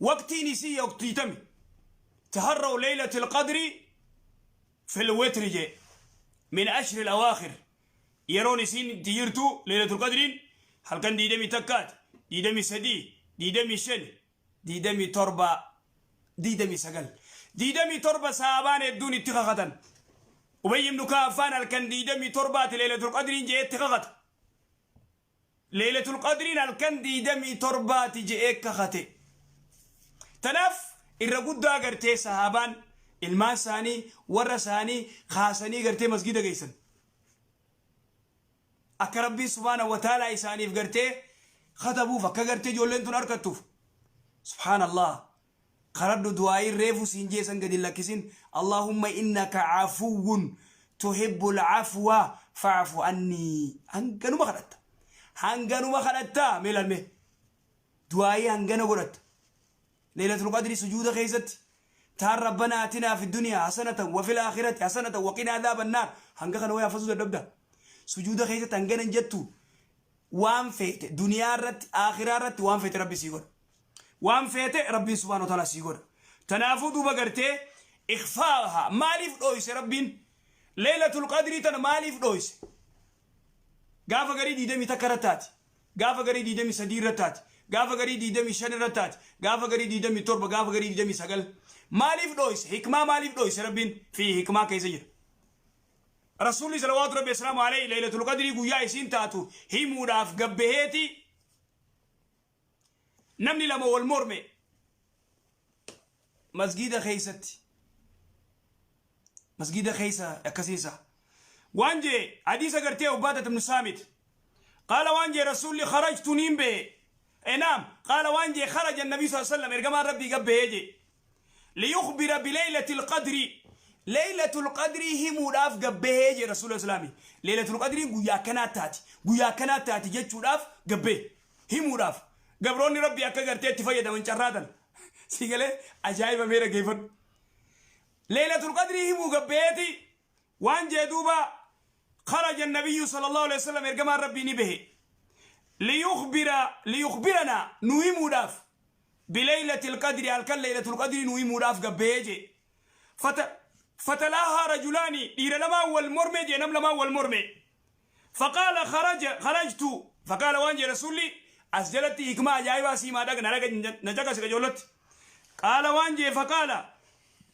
Waqtiin isii waqtii tami? Taharraw laylatil qadri fil witri jee min ashril awaakhir. Yeroon isiin itti jirtu laylatul qadriin halkan 21ti, 23, 25, 27, 29. 27 sahaabaan hedduun itti kakatan. Ubay ibnu Ka'ab faan halkan 27ti laylatul qadriin jee itti kakata. Leeylatul Qadriin halkan 27ti je'ee kakate. Tanaaf irra guddaa gartee sahaabaan ilmaan isaanii warra isaanii kaasanii gartee masgida geessan. Akka Rabbiin subhaanahu wa ta'aalaa isaaniif gartee katabuuf akka gartee ijoolleen tun arkattuuf. Subhaanallah. Kadhadhu du'aa'iin reefu siin jee san gad hin lakkisin Allaahumma innaka afuwwun tuhibbul afwa fa'fu annii hanganuma kadhatta hanganuma kadhatta mee laal mee du'aa'ii hangana godhatta Leeylatul Qadri sujuuda keessatti taan Rabbana atinaa fi duniyaa hasanatan wa fil aakhirati hasanatan wa qinaa adhaaban naar hanga kana way hafazuu dadhabda sujuuda keessatti hangana hin jettu waan feete duniyaa irratti aakhiraa irratti waan feete rabbi sii godha Waan feete Rabbiin subhaanahu wa ta'ala sii godha. Tanaafuu duuba gartee ikhfaaha maaliif dhooyse Rabbiin? Leeylatul Qadrii tana maaliif dhooyse? Gaafa garii 21 irra taati. Gaafa garii 23 irra taati. Gaafa garii 25 irra taati. Gaafa garii 27, gaafa garii 29. Maaliif dhooyse? Hikmaa maaliif dhooyse Rabbiin? Fi hikmaa keessa jira. Rasuulli salawaatu Rabbi wasalaamu alayhi Leeylatul Qadrii guyyaa isiin taatu himuudhaaf gabbaheeti Namni lama wal morme masgiida keessatti masgiida keessa akkasiinsa waan jee hadiisa gartee Ubaadat ibnu Saamit qaala waan jee rasuulli kharajtu niin bahe enaam qaala waan jee kharaja nabii sallallahu alaihi wasallam ergamaan rabbii gad bahee jee liyukhbira bilaylatil qadri laylatul qadrii himuudhaaf gad bahee jee rasuula islaami laylatul qadriin guyyaa akkanaa taati guyyaa akkanaa taati jechuudhaaf gad bahe himuudhaaf gabroonni rabbii akka gartee itti fayyadaman carraa tana si galee ajaa'iba mee dhaggeeffadhu laylatul qadrii himuu gad baheeti waan jee duuba kharaja nabiyyu sallallahu alaihi wasallam ergamaan rabbii ni bahe liyukhbira liyukhbiranaa nu himuudhaaf bilaylatil qadri halkan laylatul qadrii nu himuudhaaf gad bahee jee Fata fatalaahaa rajulaani dhiira lamaan wal mormee jee nam lamaan wal morme faqaala kharaja kharajtu faqaala waan jee rasuulli as jalatti hikmaa ajaa'ibaa siimaa dhaga na dhaga na caqasi qajoollotti qaala waan jee faqaala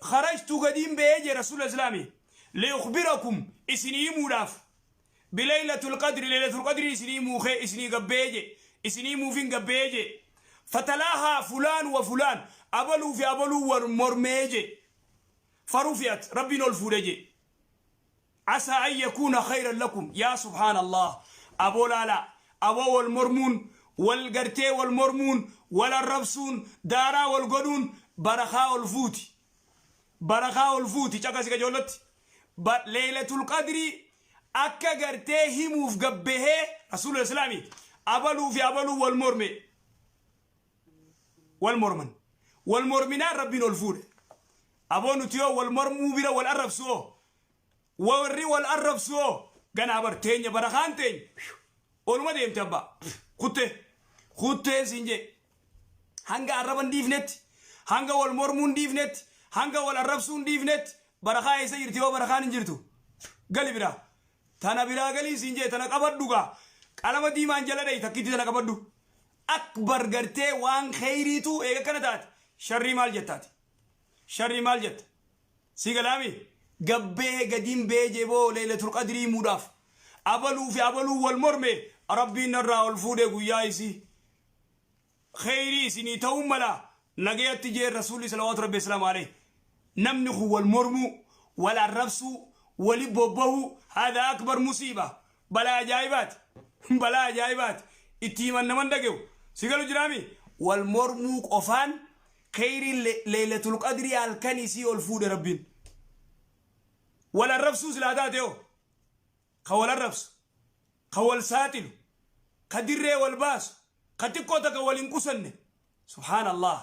kharajtu gadiin bahee jee rasuula islaami liukhbirakum isinii himuudhaaf Bilaylatul qadri laylatul qadriin isinii muukee isinii gabbee je isinii muufin gabbee je fatalaahaa fulaan wa fulaan abaluu fi abaluu wal mormee je farufi'at rabbiin ol fuudhe je asaa an yakuuna khayran lakum yaa subhaan allah aboo laalaa aboo wal mormuun wal gartee wal mormuun wal arrabsuun daaraa wal godhuun barakaa ol fuuti barakaa ol fuuti caqasi qajoollotti Leeylatul Qadrii akka gartee himuuf gabbehee Rasuulul Islaami abaluu fi abaluu wal morme wal morman wal morminaan Rabbiin ol fuudhe aboo nuti yoo wal mormuu bira wal arrabsu hoo warri wal arrabsu hoo ganaa bar teenya barakaan teenya oluma deemte abbaa kuttee kutteen siin jee hanga arraba hin dhiifnetti hanga wal mormuu hin dhiifnetti hanga wal arrabsuu hin dhiifnetti barakaa eessa jirti yoo barakaan hin jirtu gali biraa tana biraa galii siin jee tana qabadhu gaa qalama diimaan jala dhayi takkitti tana qabadhu akbar gartee waan kheyriitu eega kana taate sharrii maal jettaati sharrii maal jetta si galaami gabbee gadiin beejee boo leeylatul qadrii himuudhaaf abaluu fi abaluu wal morme rabbiin narraa ol fuudhe guyyaa isii kheyrii isinii ta'uu mala nagayatti jeen rasuulli salawaatu rabbi wasalaamu alayhi namni kun wal mormuu wal arrabsuu wali bobbahuu hada akbar musiiba balaa ajaa'ibaati balaa ajaa'ibaati itti himan naman dhage'u si galu jiraami wal mormuu qofaan kheyriin leeylatul qadrii halkan isii ol fuudhe rabbiin wal arrabsuu silaa taate hoo ka wal arrabsu ka wal saaxilu ka dirree wal baasu ka xiqqoo takka wal hin qusanne subhaanallah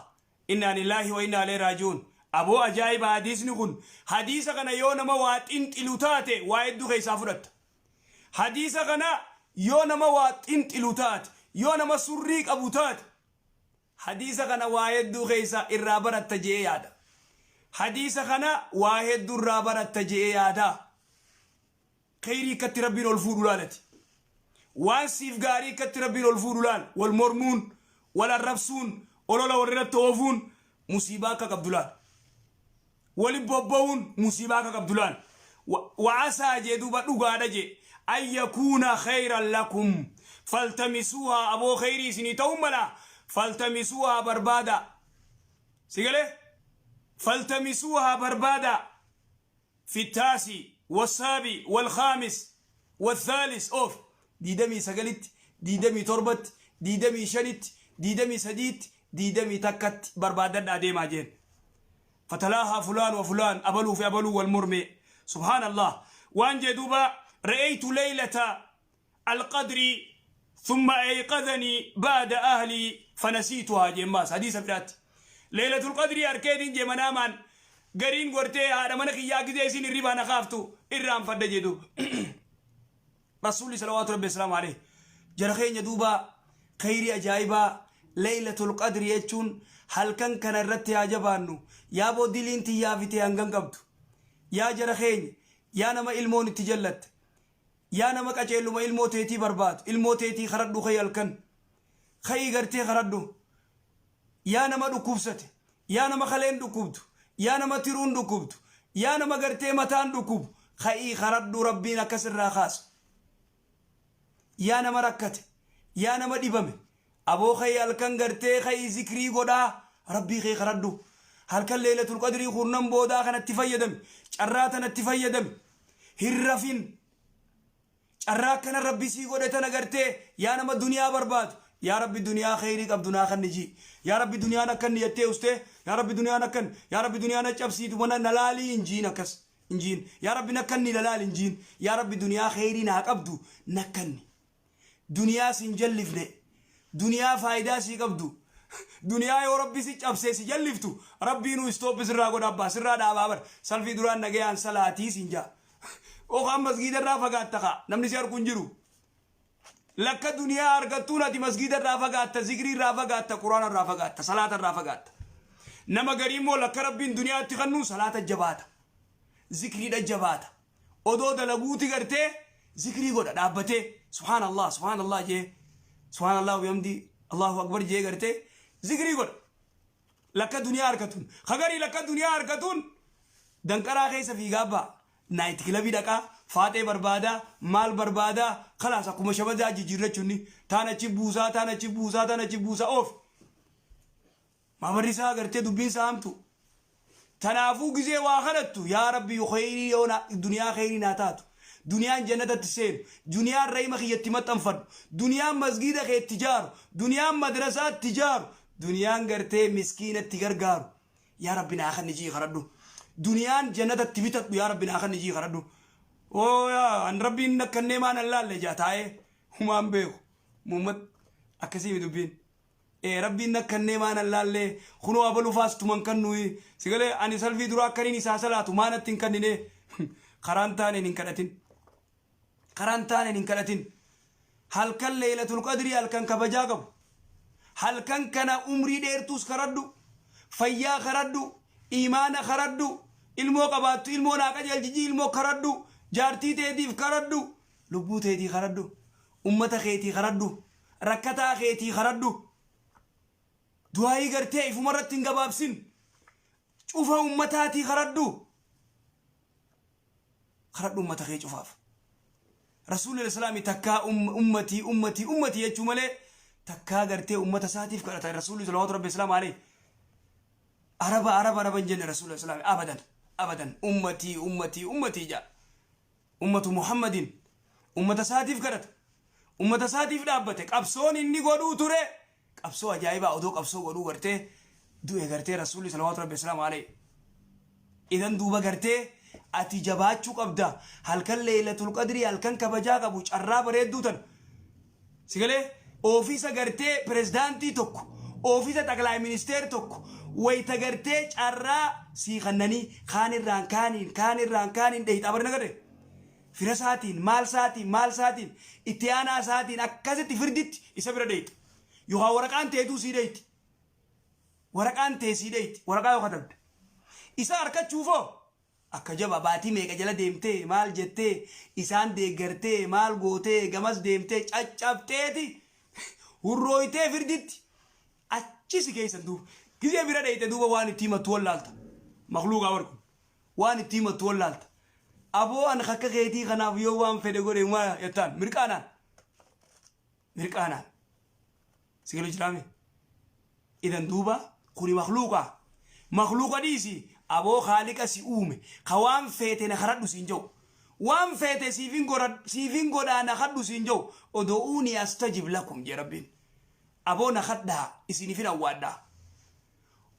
innaa lillaahi wa innaa ilayhi raaji'uun aboo ajaa'iba hadiisni kun hadiisa kana yoo nama waa xinxilu taate waa hedduu keessaa fudhatta hadiisa kana yoo nama waa xinxilu taate yoo nama surrii qabu taate Hadiisa kana waa hedduu keessa irraa baratta je'ee yaada. Hadiisa kana waa hedduu irraa baratta je'ee yaada. Kheyrii akkatti Rabbiin ol fuudhu laalati. Waan siif gaarii akkatti Rabbiin ol fuudhu laal. Wal mormuun, wal arrabsuun, olola walirratti oofuun musiibaa akka qabdu laal. Wali bobba'uun musiibaa akka qabdu laal. Wa'asaa jee duuba dhugaadha jee. An yakuuna kheyran lakum faltamisuuhaa, aboo kheyrii isinii ta'uun mala, faltamisuuhaa barbaada. Si galee? Faltamisuuhaa barbaada. Fi taasi wasaabi walkhaamis wathaalis of 29tti, 27tti, 25tti, 23tti, 21tti barbaadadhaa deemaa jeen. Fatalaahaa fulaan wa fulaan, abaluu fi abaluu wal mormee. Subhaanallah. Waan jee duuba: ra'aytu leylata alqadri thumma ayqadhanii ba'da ahlii fanasiituhaa jeen. Maas hadiisa biraatti leeylatul qadrii harkeetiin jee manaamaan gariin gortee haadha mana kiyyaa gizee isin hirribaa na kaaftu irraanfadha jee duuba Rasuulli salawaatu rabbi wasalaamu alayhi. Jara keenya, duuba kheyrii ajaa'ibaa leeylatul qadri jechuun halkan kana irratti haa jabaannu. Yaaboo, diliin tiyyaa fitee hangan qabdu. Yaa jara keenya, yaa nama ilmoon itti jallatte, yaa nama qaceelluma ilmoo teetii barbaadu, ilmoo teetii karadhu. Ka'ii halkan ka'ii gartee karadhu. Yaa nama dhukkubsate, yaa nama kaleen dhukkubdu, yaa nama tiruun dhukkubdu, yaa nama gartee mataan dhukkubu, ka'ii karadhu, Rabbiin akkas irraa kaasu. Yaa nama rakkate, yaa nama dhibame, aboo ka'ii halkan gartee ka'ii zikrii godhaa Rabbii kee karadhu. Halkan leelatul qadrii kurnan boodaa kanatti fayyadami, carraa tanatti fayyadami, hin rafin. Carraa akkana Rabbi sii godhe tana gartee, yaa nama duniyaa barbaadu, yaa Rabbi, duniyaa kheyrii qabdu naa kanni jii. Yaa Rabbi, duniyaan akkanni jettee ustee, yaa Rabbi, duniyaan akkan, yaa Rabbi, duniyaan cabsiitu mana na laalii hin jiin, akkas hin jiin. Yaa Rabbi, nakkanni na laali hin jiin. Yaa Rabbi, duniyaa kheyrii naa qabdu nakkanni, duniyaa sin jallifne, duniyaa faayidaa sii qabdu. Duniyaa yoo Rabbi si cabsee si jalliftu, Rabbiinuu stop sirraa godha, abbaa sirraa dhaabaa bar. Salfii duraan nagayaan salaatii sin jaa. Okaan masgiida irraa fagaatta kaa namni si arku hin jiru. Lakka duniyaa argattuun ati masgiida irraa fagaatta, zikrii irraa fagaatta, Quraana irraa fagaatta, salaata irraa fagaatta. Nama garii immoo lakka Rabbiin duniyaatti kennuun salaata jabaata, zikriidha jabaata. Odoo dalaguuti gartee zikrii godha dhaabbatee, subhaanallah, subhaanallah jee, subhaanallah bihamdi, Allahu akbar jee gartee zikrii godha. Lakka duniyaa argatuun kagarii, lakka duniyaa argatuun danqaraa keessa fiigaa ba'a, night club dhaqaa, faaxee barbaadaa, maal barbaadaa, kalaas akkuma shabadaa jijjiirrachuun taan achi buusaa, taan achi buusaa, taan achi buusaa oof maabarri isaa gartee dubbiin isaa hamtu. Tanaafuu gizee waa kadhattu, yaa Rabbi, kheyrii yoo duniyaa kheyrii naa taatu, duniyaan jannatatti seenu, duniyaan rahima kiyyatti maxxanfadhu, duniyaan masgiida kee itti jaaru, duniyaan madrasaa itti jaaru, duniyaan gartee miskiinatti gargaaru, yaa Rabbi, naa kanni jii kadhadhu. Duniyaan jannatatti bitadhu, yaa Rabbi, naa kanni jii kadhadhu. Oo yaa an Rabbiin nakkannee maan an laalle jaa taa'ee humaan beeku muhammad akkasii mi dubbiin. Ee, Rabbiin nakkannee maan an laallee, kunoo abalu faastuman kan nuyi sigalee ani salfii duraa akkaniin isaa salaatu maanatti hin kannine. Karaan taaneen hin kadhatin, karaan taaneen hin kadhatin. Halkan leelatul qadrii halkan kabajaa qabu. Halkan kana umrii dheertuus karadhu, fayyaa karadhu, imaana karadhu, ilmoo qabaattu ilmoo naa qajeelchiji, ilmoo karadhu, jaartii teetiif karadhu, lubbuu teetii karadhu, ummata keetii karadhu, rakkataa keetii karadhu. Du'aayii gartee ifuma irratti hin gabaabsin, cufa ummataatii karadhu, karadhu ummata kee cufaaf. Rasuulli islaamii takkaa ummatii, ummatii, ummatii jechuu malee takkaa gartee ummata isaatiif kadhata Rasuulli salawaatu rabbi islaam alayhi. Araba, Araba, Araba hin jenne Rasuulli islaamii abadan, abadan. Ummatii, ummatii, ummatii jaa. Ummatu Muhammadin, ummata isaatiif kadhata, ummata isaatiif dhaabbate. Qabsoon inni godhuu ture qabsoo ajaa'ibaa. Odoo qabsoo godhuu gartee du'e gartee Rasuulli salawaatu rabbi islaamu alayhi. Idan duuba gartee ati jabaachuu qabda. Halkan leelatul qadrii halkan kabajaa qabu, carraa bareedduu tan sigalee oofisa gartee pirezidaantii tokko, oofisa xaqlaay ministeer tokko wayita gartee carraa sii kannanii kaan irraan kaaniin, kaan irraan kaaniin dheeyxaa barina garee fira isaatiin, maal isaatiin, maal isaatiin, itti aanaa isaatiin akkasitti firditti isa bira dheeyxa yookaan waraqaan teetuu sii dheeyti. Waraqaan tee sii dheeyti. Waraqaa yoo katabde. Isa harkachuufoo akka jaba baatii meeqa jala deemtee maal jettee isaan deeggartee maal gootee gamas deemtee caccabteeti hurrooytee firditti achi si geessan duuba. Gizee bira dheeyte duuba waan itti himattu wallaalta. Makluuqaa bar kun. Waan itti himattu wallaalta. Aboo an akka keetii kanaaf yoo waan fedhe godhe maa jettaan mirqaanaan. Mirqaanaan. Si galu jiraame? Idan duuba kuni makluuqa. Makluuqa dhiisi aboo haaliqa si uume ka waan feete na kadhadhu siin jedhu. Waan feete siifin godhaa na kadhu siin jedhu udu'uunii astajib lakum jee Rabbiin. Aboo na kadhaa isiniifin awwaadhaa.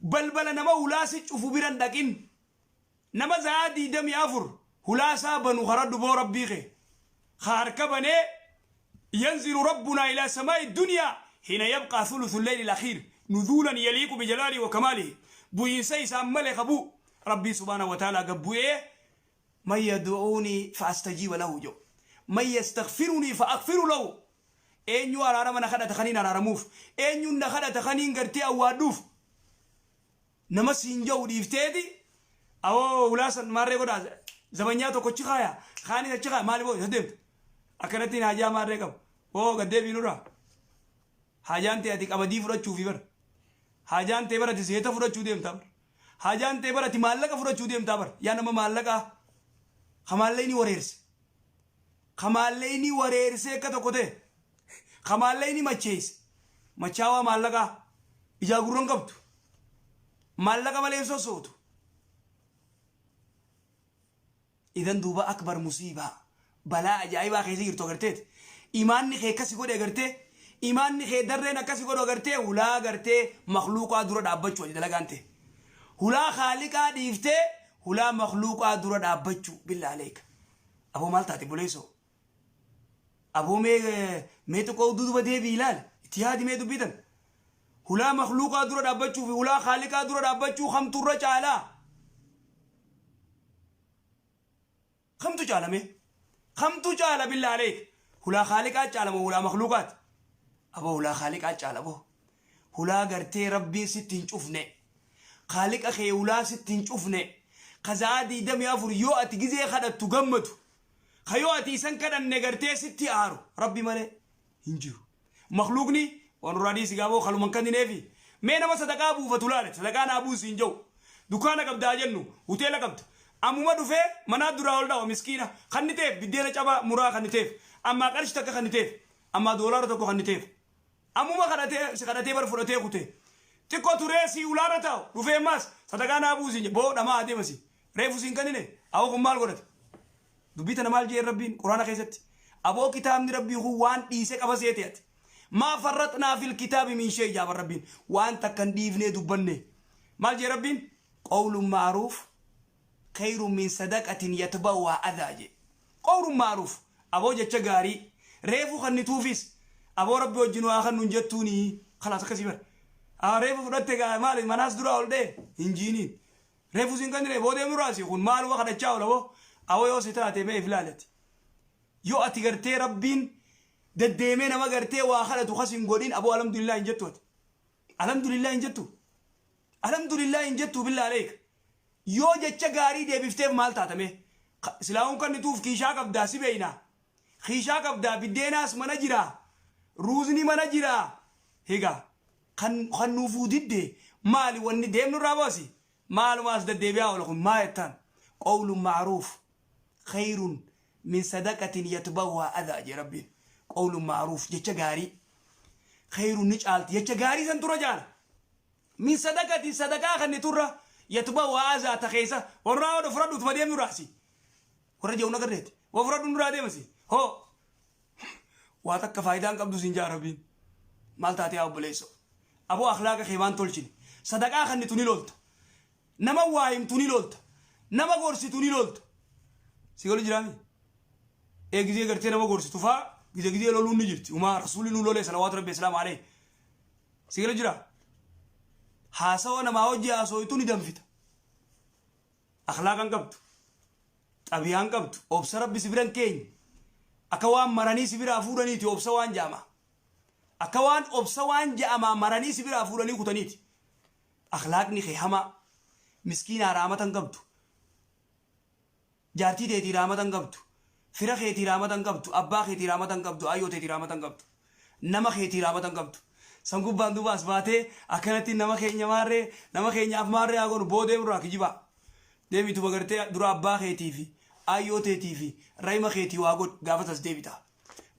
Balbala nama hulaa si cufu biran dhaqin. Nama za'aa 24 hulaasaa banu karadhu boo Rabbii kee. Ka harka banee yanzilu rabbunaa ilaa samaa'i dunyaa hina yabqaa thuluthu leyli al-akhiir nuzuulan yaliiqu bijalaalihi wa kamaalihi. Bu'iinsa isaan male ka bu'u Rabbii subhaanahu wa ta'aalaa gad bu'ee man yad'uunii fa astajiiba lahu jedhu. Man yastaghfirunii fa aghfiru lahu. Eenyu araarama na kadhata kaniin araaramuuf. Eenyuun na kadhata kaniin gartee awwaadhuuf. Nama siin ja'u dhiifteeti awoo hulaa san maarree godhaa zabanyaa tokko achi kaaya kaanis achi kaaya maali boo isa deemta akkanattiin haajaa maarree qabu boo gaddeebii nurraa haajaan ta'e ati qamadii fudhachuufi bara haajaan ta'e bara ati zeeta fudhachuu deemtaa bara haajaan ta'e bara ati maallaqa fudhachuu deemtaa bara yaa nama maallaqaa ka maallaqni wareerse ka maallaqni wareersee akka tokko ta'e ka maallaqni macheesse machaawaa maallaqaa ijaa gurran qabdu maallaqa malee hin sossootu. Idan duuba akbar musiibaa balaa ajaa'ibaa keessa jirtu agarteeti. Imaanni kee akkasi godhe agartee, imaanni kee darreen akkasi godhu agartee, hulaa agartee makluuqaa dura dhaabbachuu ati dalagaan ta'e. Hulaa haaliqaa dhiiftee hulaa makluuqaa dura dhaabbachuu billaa aleeka. Aboo maal taate buleessoo? Aboo mee mee xiqqoo duuba deebii ilaali. Itti yaadi mee dubbii tan. Hulaa makluuqaa dura dhaabbachuu fi hulaa haaliqaa dura dhaabbachuu kamtu irra caalaa? Kamtu caala mee? Kamtu caala billaa aleek? Hulaa haaliqaa caala moo hulaa makluuqaati? Aboo hulaa haaliqaa caala boo. Hulaa gartee Rabbiin sitti hin cufne. Haaliqa kee hulaa sitti hin cufne. Ka za'aa 24 yoo ati gizee kadhattu gammadu. Ka yoo ati isan kadhanne gartee sitti aaru Rabbi malee hin jiru. Makluuqni waan nurraa dhiisi gaaboo kaluman kannineefi. Mee nama sadaqaa buufatu laale sadaqaa naa buusi hin jedhu. Dukkaana qabdaa jennu hoteela qabda. Ammuma dhufee manaa duraa ol dhawa miskiina. Kanni ta'eef biddeena cabaa muraa kanni ta'eef. Ammaa qarshi takka kanni ta'eef. Ammaa doolaara tokko kanni ta'eef. Ammuma kadhatee si kadhatee bar fudhatee kutee. Xiqqoo turee si ulaarra taa'u dhufee ammaas sadaqaa naa buusi hin jedhu. Boo dhamaa adeemasi. Reefu siin kannine awoo kun maal godhate? Dubbii tana maal jeen Rabbiin Quraana keessatti? Aboo kitaabni Rabbii kun waan dhiise qaba seete ati. Maa farraxnaa fil kitaabi min shay jaaban Rabbiin. Waan takka hin dhiifnee dubbanne. Maal jee Rabbiin? Qawlun ma'ruuf khayrun min sadaqatin yatba'uhaa adhaa jee. Qawlun ma'ruuf aboo jecha gaarii reefu kannituufis aboo Rabbi wajjin waa kannu hin jettuuni. Kalaas akkasii bara. Haa reefu fudhatte gaa maali manaas duraa ol dhee hin jiiniin. Reefu siin kannine boodee muraasi kun maaluma kadhachaa oola boo awoo yoo si taate mee if ilaalati. Yoo ati gartee Rabbiin deddeemee nama gartee waa kadhatu kas hin godhin aboo alhamdulillah hin jettu ati. Alhamdulillah hin jettu. Alhamdulillah hin jettu billaa aleek. Yoo jecha gaarii deebifteef maal taata mee? Silaa'uun kannituuf kiishaa qabdaa si beeyna. Kiishaa qabdaa biddeenaas mana jira. Ruuzni mana jira. Egaa kan kan nuufuu didde maali wanni deemnu irraa baasi maaluma as deddeebi'aa oola kun maa jettaan qawlun ma'ruuf khayrun min sadaqatin yatba'uhaa adhaa jee Rabbiin. Qawlun ma'ruuf jecha gaarii khayrun ni caalti jecha gaarii san tura jaala min sadaqatin sadaqaa kan turra yatba'uhaa adhaa ta keessa warraa odho fudhadhu utuma deemnu raasi warra je'uun agarreeti wa fudhadhu nurraa deemasi hoo waa takka faayidaan qabdu siin jaa Rabbiin. Maal taatee yaa obboleessoo? Aboo akhlaaqa kee maan tolchine? Sadaqaa kannitu ni lolta. Nama waa himtu ni lolta. Nama gorsitu ni lolta. Si galu jiraami? Ee gizee gartee nama gorsitu faa gizee gizee loluun ni jirti. Umaa rasuulli nu lolee salawaatu rabbi islaamu alayhi. Si galu jira? Haasawa namaa hojii haasooytu ni danfita. Akhlaaqa hin qabdu. Xabiyaa hin qabdu. Obsa Rabbi si bira hin keenye. Akka waan maranii si biraa fuudhaniiti obsa waan ja'amaa. Akka waan obsa waan ja'amaa maranii si biraa fuudhanii kutaniiti. Akhlaaqni kee hamaa. Miskiinaa raamata hin qabdu. Jaartii teetii raamata hin qabdu. Fira keetii raamata hin qabdu. Abbaa keetii raamata hin qabdu. Ayyoo teetii raamata hin qabdu. Nama keetii raamata hin qabdu. San gubbaan duuba as baatee akkanatti nama keenya maarree, nama keenyaaf maarree haa goonu, boodee irraa kijibaa. Deemituma gartee dura abbaa keetii fi ayyoo teetii fi rayima keetii waa godhi, gaafas as deebita.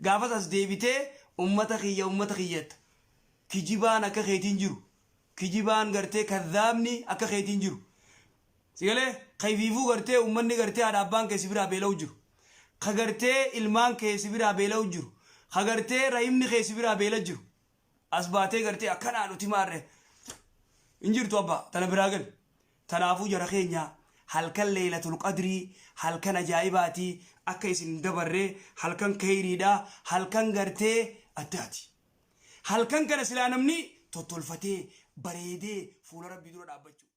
Gaafas as deebitee ummata kiyya, ummata kiyyetta. Kijibaan akka keetiin jiru. Kijibaan gartee kadhaabni akka keetiin jiru. Si galee kayfiifuu gartee ummanni gartee haadha abbaan kee si biraa beela'u jiru. Ka gartee ilmaan kee si biraa beela'u jiru. Ka gartee rahimni kee si biraa beela jiru. As baatee gartee akkanaa nuti maarree. Hin jirtu abbaa tana biraa gali. Tanaafuu jara keenya, halkan Leeylatul Qadrii halkan ajaa'ibaati, akka isin hin dabarre, halkan keyriidha, halkan gartee addaati. Halkan kana silaa namni tottolfatee bareedee fuula Rabbii dura dhaabbachuu.